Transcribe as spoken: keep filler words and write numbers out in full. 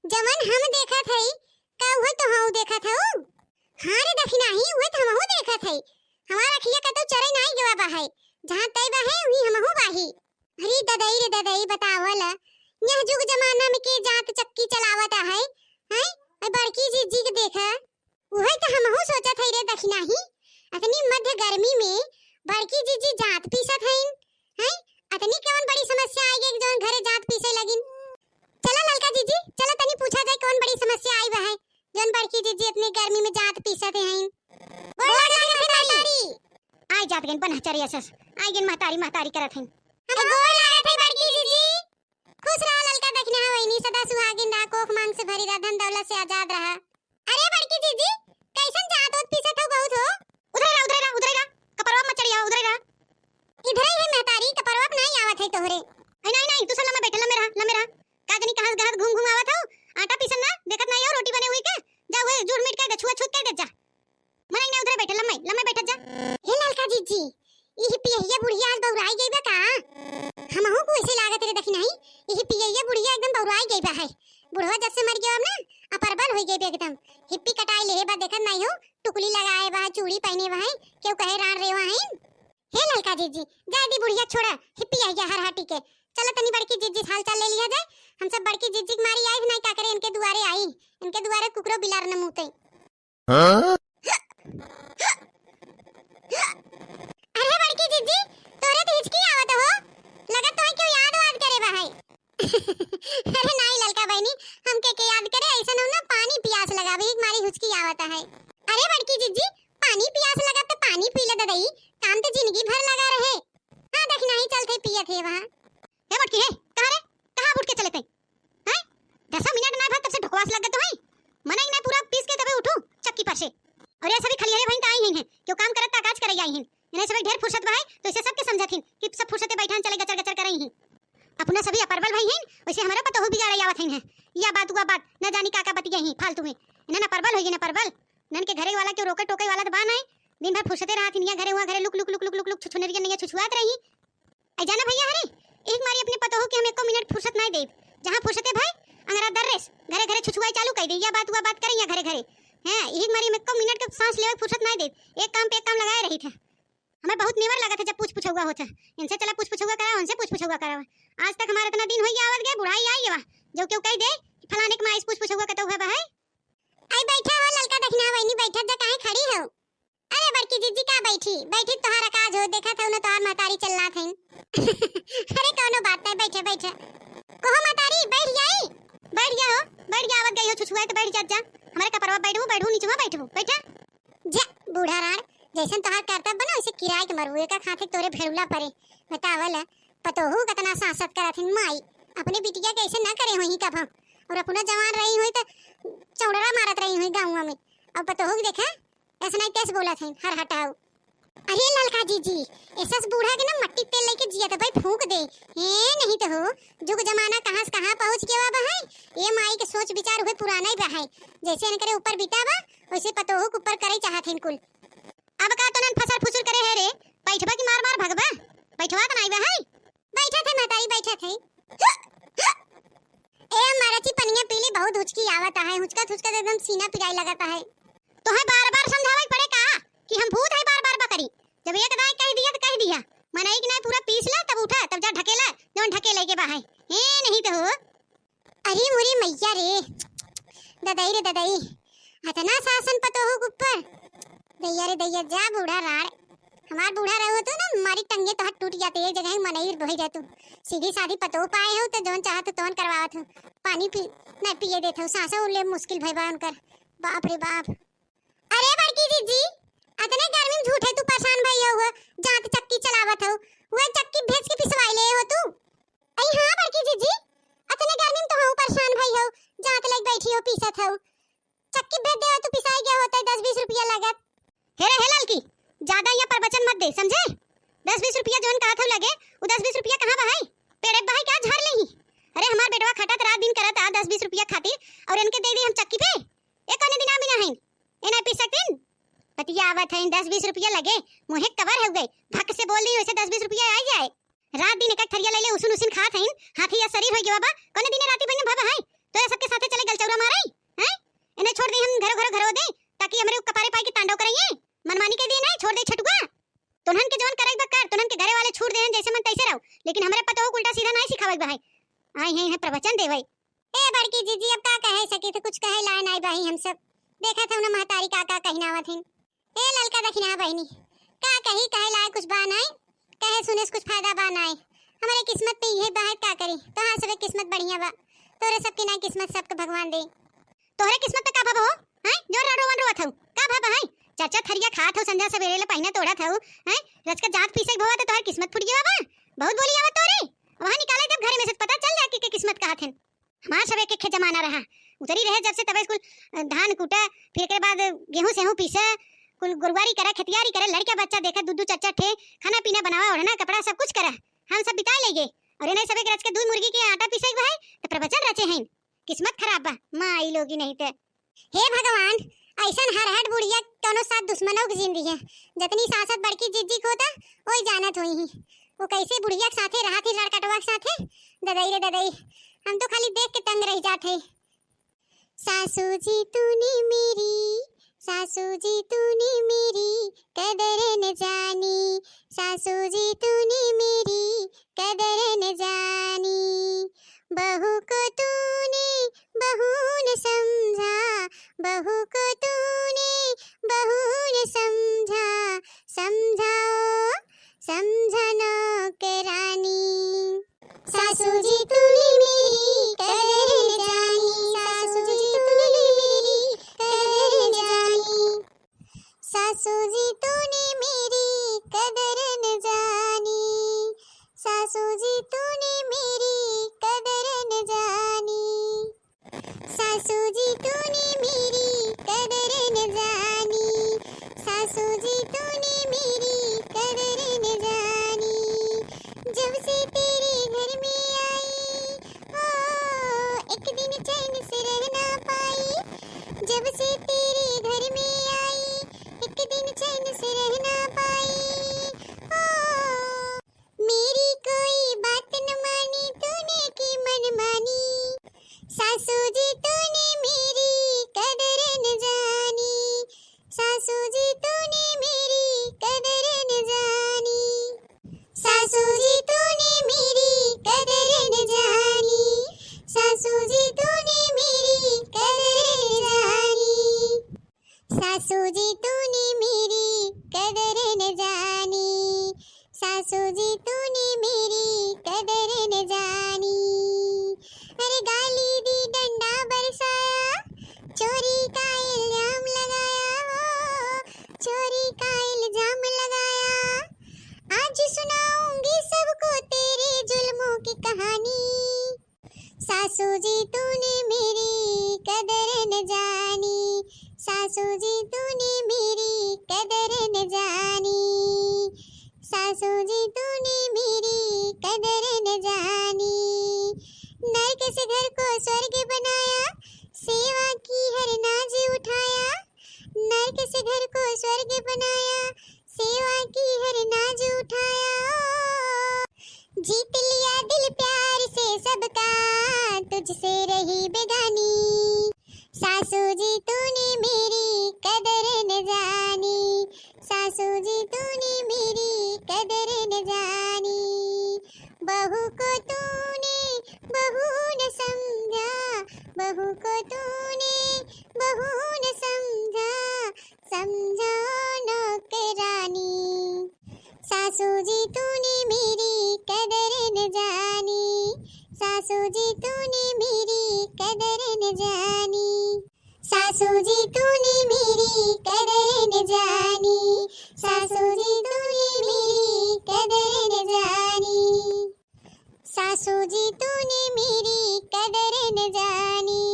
जवन हम देखत हई, का उहे तोहू देखत हऊ? हाँ रे दखिनाही, उहे त हमहू देखत हई। हमार अखिया कतौ चरे नाई गवा बा है। जहाँ तय बा है, उहीं हमहू बाही। अरे ददई रे ददई, बतावल, यह जुग जमाना में के जात चक्की चलावत है, हैं? अरे बड़की जिज्जी के देखा, उहे त हमहू सोचत हई रे दखिनाही, अतनी मध्य गर्मी में बड़की जिज्जी जात पीसत हईन, हैं? अतनी कवन बड़ी समस्या आइ गई जौन घरे जात पीसे लगिन? चला ललका जिज्जी, चला तनी पूछा जाए कवन बड़ी समस्या आई बा है, जौन बड़की जिज्जी अतनी गर्मी में जात पीसत हईन। गोड़ लागत हई महतारी। आई जात गइन बनहचरिया सस, आई गइन महतारी महतारी करत हईन। हम गोड़ लागत हई बड़की जिज्जी। खुश रहा ललका दखिना वहिनी, सदा सुहागिन रहा, कोख मांग से भरी रहा, धन दौलत से आजाद रहा। अरे बड़की जिज्जी, कैसन जात ओत पीसत हऊ बहुत हो? उधरे रहा, उधरे रहा, उधरे रहा, कपरवा मत चढ़िया, उधरे रहा। इधरे ही महतारी, कपरवा पे नहीं आवत है तोहरे। अरे नहीं, नहीं, तू सब लम्बे बैठे, लम्बे रहा, लम्बे रहा। का जनी कहाँ से कहाँ से घूम घूम आवत हऊ, आटा पीसन ना, देखत नहीं हो रोटी बने हुई के, जा हुए जूठ मीठ के छुआ छूत कह दे जा। मनई ना उधरे बैठे, लम्बे, लम्बे बैठत जा। हे ललका जिज्जी, ई हिपियहिया बुढ़िया आज बौराई गई बा का? हमहू को ऐसे लागत रे दखिनाही, ई हिपियहिया बुढ़िया एकदम बौराई गई बा है। बुढ़वा जब से मर गया ना, अपरबल होई गई बा एकदम। हिप्पी कटाई लेहे बा, देखत नहीं हो, टुकली लगाए बा है, चूड़ी पहने बा है, केहू कहे राण रेवा है। हे ललका जिज्जी, जाए दी बुढ़िया छोड़ा, हिप्पी आई गया हर हाटी के। चलो तनी बड़की जिज्जी से हाल चाल ले लिया जाए। हम सब बड़की जिज्जी के मारी आई नहीं का करे, इनके दुआरे आई, इनके दुआरे कुकरो बिलार न मूते। हाँ? अरे बड़की जिज्जी, तोरे तो हिचकी आवत हो, लगत तो है क्यों याद वाद करे बा है। अरे नाई ललका बहिनी, हमके के याद करे, ऐसा ना, ना पानी पियास लगा, भीख मारी हुचकी आवत है। अरे बड़की जिज्जी, पानी पियास लगा तो पानी पी ले ददई, काम तो जिंदगी भर लगा रहे। हाँ दखिनाही चलते पियत है वहाँ। हे बड़की हे, कहाँ रे? कहाँ उठ के चले तई? हैं? दसो मिनट ना भर तब से ढोकवास लग गए तो है। मनई ना पूरा पीस के तबे उठू चक्की पर से। और ये सभी खलिहरे भइन त आई ही हैं, क्यों काम करत ता काज करे आई ही। इन्हें सभी ढेर फुर्सत बा है, तो इसे सबके समझत हिन कि सब फुर्सते बैठन चले गचर गचर करई ही। अपना सभी अपरबल भई हिन, वैसे हमारा पतोहू बिगाड़े आवत हिन है। या बात हुआ बात, न जानी का का बतिया ही फालतू में। इन्हें ना परबल होई ना परबल। इन्हन के घरे वाला क्यों रोके टोके वाला त बा नहीं। दिन भर फुर्सते रहत हिन, या घरे हुआ घरे लुक लुक लुक लुक लुक लुक छुछुनरिया नहीं छुछुआत रही। ऐ जाना भैया हरे, एक मारी अपने पतोहू के हम एको मिनट फुर्सत नाय देब। जहाँ फुर्सते भय, अंगरा दर्रेस, घरे घरे छुछुआई चालू कर दे, या बात हुआ बात करे या घरे घरे। हैं, एक मारी हम एको मिनट के सांस लेवे के फुर्सत नाय देब। एक काम पे एक काम लगाए रही थे। हमें बहुत नेवर लागत है जब पूछ पुछौआ होत है। इनसे चला पूछ पुछौआ करावा, उनसे पूछ पुछौआ करावा। आज तक हमारा इतना दिन होई गया आवत गए, बुढ़ाई आई गवा, जो क्यों कह दे कि फलाने के माँ इस पूछ पुछौआ कतौ है बा है। आई बैठा हो ललका दखिना बहिनी, बैठत जा काहे खड़ी हो? अरे बड़की जिज्जी का बैठी, बैठी तोहार काज हो, देखत हऊ ना तोहार महतारी चिल्लात हईन। अरे कौनो बात नहीं, बैठे बैठे। कहो महतारी बैठ जाई। बैठ जा हो, बैठ जा, आवत गई हो छुछुआई तो बैठ जा, जा। हमारे कपरवा बैठबू, बैठबू, नीचवा बैठबू, बैठा। जा बूढ़ा राड़, जैसन तोहार करतब बा ना वैसे किराए के मरबू, एका खातिर तोरे भेड़ुला परे। बतावल, पतोहू कितना सासत करत हिन माई, अपने बिटिया के ऐसे ना करे होई कब हम, और अपना जवान रही होई तो चौड़रा मारत रही होई गाँव में, और पतोहू के देखा ऐसे नहीं कैसे बोलत हैं, हर हटाओ। अरे ललका जीजी, ऐसा से बूढ़ा के ना मट्टी तेल लेके जिया तो भाई फूंक दे। ए नहीं तो हो, जुग जमाना कहाँ से कहाँ पहुँच गया बा है। ये माई के सोच विचार हुए पुराना ही बा है, जैसे इनकरे ऊपर बिता बा वैसे पतोहू के ऊपर करे चाहत हैं कुल। अब का तोनन फसर फुसुर करे है रे, बैठबा की मार मार भगबा, बैठवा तो नहीं बा है। बैठा थे महतारी, बैठा थे। ए, मरची पनिया पीली, बहुत हुचकी आवत है, हुचकत हुचकत एकदम सीना पिराई लगत है। तोहे बार बार समझावे पड़े का कि हम भूत है बार बार बकरी? जब एक दाई कह दिया तो कह दिया, मनई की नहीं पूरा पीस ला तब उठा, तब जा ढकेला, जौन ढकेले के बा है। ए, नहीं तो हो। अरे मोरी मैया रे, ददई रे ददई, अतना सासन पतोहू के ऊपर। दैया रे दैया, जा बूढ़ा राड़। हमार बूढ़ा रहो तो ना, मारी टंगे तो हाथ टूट जाते, एक जगह ही मनई भई रहतू। सीधी सादी पतोह पाए हो तो जौन चाहत हो तौन करवावत हो। पानी पी, ना पिए देत हो, सांसों ले मुश्किल भई बा उनकर। बाप रे बाप। अरे बड़की जीजी, अतने गर्मी में झूठे तू परेशान भई हो, जात चक्की चलावत हो, वह चक्की भेज के पिसवाई ले हो तू। अई हाँ बड़की जीजी, अतने गर्मी में तो हम परेशान भई हो, जात लग बैठी हो, पीसत हो। चक्की भेज दे हो, तू पिसाई गया होता है, दस बीस रुपया लागत। हे रे, हे ललकी, ज्यादा यहाँ प्रवचन मत दे, समझे? दस बीस रुपया जौन कहत हो लगे, वो दस बीस रुपया कहाँ बहाई? पेड़े बहाई क्या झाड़ ले ही? अरे हमार बेटवा खटत रात दिन करत आ दस बीस रुपया खातिर, और इनके दे दी हम चक्की पे? ए कौने दिन आमी ना हईन? ए ना पी सकतीन? बतिया आवत हईन, दस बीस रुपया लगे, मुँहे कवर हो गए, भक से बोल दी वैसे दस बीस रुपया आ जाए। रात दिन एक एक थरिया ले ले उसिन उसिन खात हईन, हाथी या शरीर हो गया बा, कौने दिन राती भईन भब है? तो ये सबके साथे चले गल घरो घरो घरो दे, ताकि हमरे कपारे पाई के तांडव कराइए। मनमानी के दिन है, छोड़ दे छटुआ। तोनहन के जवन करे बा कर, तोनहन के घरे वाले छूट देहन जैसे मन तैसे रहो, लेकिन हमरे पतोह को उल्टा सीधा नाहीं सिखावे के बा है। आई हैं, हैं प्रवचन देवे। ए बड़की जीजी, अब का कहे सकी थे, कुछ कहे लाए नाई बाही हम सब। देखत हौ ना महतारी का का कहिनावत हिन। ए ललका दखिना बहिनी, का कही, कहे लाए कुछ बा नाई, कहे सुने से कुछ फायदा बा नाई। हमरे किस्मत पे इहे बा है, का करी, तोहार सबे किस्मत बढ़िया बा, तोरे सबके नाई किस्मत सबके भगवान दे। तोहरे किस्मत पे का भवा हो, हैं? जो रो-, रोवन रोवत हऊ, का भवा है? चार चार थरिया खात हऊ, संझा सवेरे ले पहिना तोड़त हऊ, हैं? रचका जात पीसे के भवा तो तोहर किस्मत फूट गया बा। बहुत बोली आवत तोरे। वहाँ निकाले जब घर में से तो पता चल जाए कि के किस्मत कहत हन। हमार सबे के खे जमाना रहा। उतरी रहे जब से तबे कुल, अ, धान कूटा, फिर के बाद गेहूं सेहूं पीसे, कुल गुरुवारी करे, खेतियारी करे, लड़का बच्चा देखे, दू दू चार चार ठे, खाना पीना बनावा, ओढ़ना कपड़ा सब कुछ करे। हम सब बिता लेगे। और इन्हें सबे के रचका दूध मुर्गी के आटा पीसे के भाई, तो प्रवचन रचे हैं। किस्मत खराब बा, माई लोगी नहीं ते। हे भगवान, ऐसन हरहट बुढ़िया कौनो साथ दुश्मनों के जिंदगी है। जतनी सासत बड़की जिज्जी को होता, वही जानत होई ही। वो कैसे बुढ़िया के साथे रहा थी, लड़कटवा के साथे। ददई रे ददई, हम तो खाली देख के तंग रह जात है। सासू जी तूने मेरी, सासू जी तूने मेरी कदर न जानी, सासू जी तूने मेरी कदर न जानी। बहू को तूने बहू न समझा, बहू को तूने बहू न समझा, समझाओ समझा नौकरानी। सासू जी तूने मेरी कदर न जानी, सासू जी तूने मेरी कदर न जानी। सासू जी तूने मेरी कदर न जानी, सासू जी तूने मेरी कदर न जानी। सासू जी तूने मेरी कदर न जानी, सासू जी तूने मेरी कदर न जानी। जब से तेरे घर में आई, ओ, एक दिन चैन से रह ना पाई। जब से तेरे घर में आई, एक दिन चैन से रह ना पाई। ओ, मेरी कोई बात न मानी तूने की मनमानी। सासू जी तूने मेरी कदर न जानी, सासू जी तूने मेरी कदर न जानी। सासू जी तूने मेरी कदर न जानी, सासू जी तूने मेरी कदर न जानी। सासू जी तूने मेरी कदर न जानी, सासू जी तूने मेरी कदर न जानी। अरे गाली दी डंडा बरसाया, चोरी का इल्जाम लगाया हो, चोरी का इल्जाम लगाया। आज सुनाऊंगी सबको तेरे जुल्मों की कहानी। सासू जी तूने मेरी कदर न जानी, सासू जी तूने मेरी कदर न जानी, सासू जी तूने मेरी कदर न जानी। नरक से घर को स्वर्ग बनाया, सेवा की हर नाज उठाया। नरक से घर को स्वर्ग बनाया, सेवा की हर नाज उठाया। जीत लिया दिल प्यार से सबका, तुझसे रही बेगानी। सासू जी तूने मेरी कदर न जानी, सासू जी तूने मेरी कदर न जानी। बहू को तूने बहू न समझा, बहू को तूने बहू न समझा, समझो नौकरानी। सासू जी तूने मेरी कदर न जानी, सासू जी तूने मेरी कदर न जानी। सासू जी तूने मेरी कदर न जानी, सासू जी तूने मेरी कदर न जानी। सासू जी तूने मेरी कदर न जानी।